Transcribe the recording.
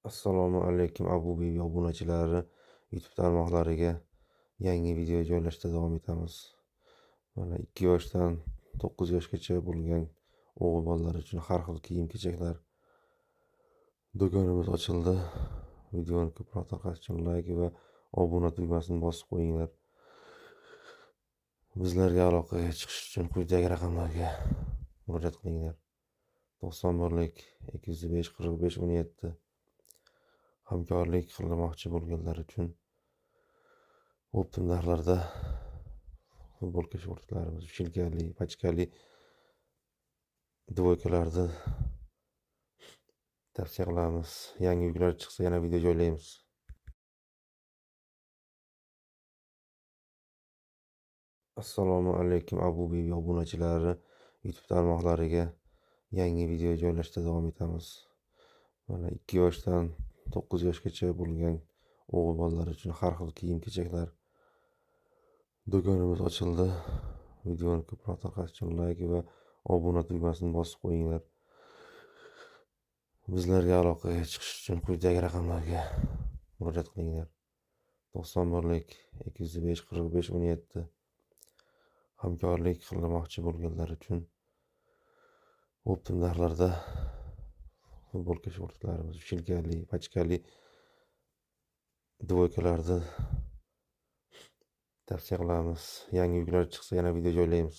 Assalomu alaykum Abu Bibi obunachilari, YouTube tarmoqlariga yangi video joylashda davom etamiz. Mana 2 yoshdan 9 yoshgacha bo'lgan o'g'il bolalar uchun har xil kiyim-kechaklar do'konimiz ochildi. Videoni ko'proq tarqatish uchun like va obuna tugmasini bosib qo'yinglar. Bizlarga aloqaga chiqish uchun quyidagi raqamlarga murojaat qilinglar. 91 205 45 17. Hamkorlik qilmoqchi bo'lganlar uchun optim narxlarda futbolka shortlarimiz, shilkali, pachkali dvoykalarni tavsiya qilamiz. Yangi yuklar chiqsa yana video joylaymiz. Assalomu alaykum Abu Bibi obunachilari, YouTube tarmoqlariga yangi video joylashda davom etamiz. Mana 2 yoshdan 9 yoshgacha bo'lgan o'g'il bolalar uchun har xil kiyim-kechaklar do'konimiz ochildi. Videoni ko'proq tarqatish uchun like va obuna tugmasini bosib qo'yinglar. Bizlarga aloqaga chiqish uchun quyidagi raqamlarga murojaat qilinglar. 91 205 45 17. Hamkorlik qilmoqchi bo'lganlar uchun optim narxlarda futbolka shortlarimiz, shilkali, pachkali dvoykalarni tavsiya qilamiz. Yangi yuklar chiqsa yana video joylaymiz.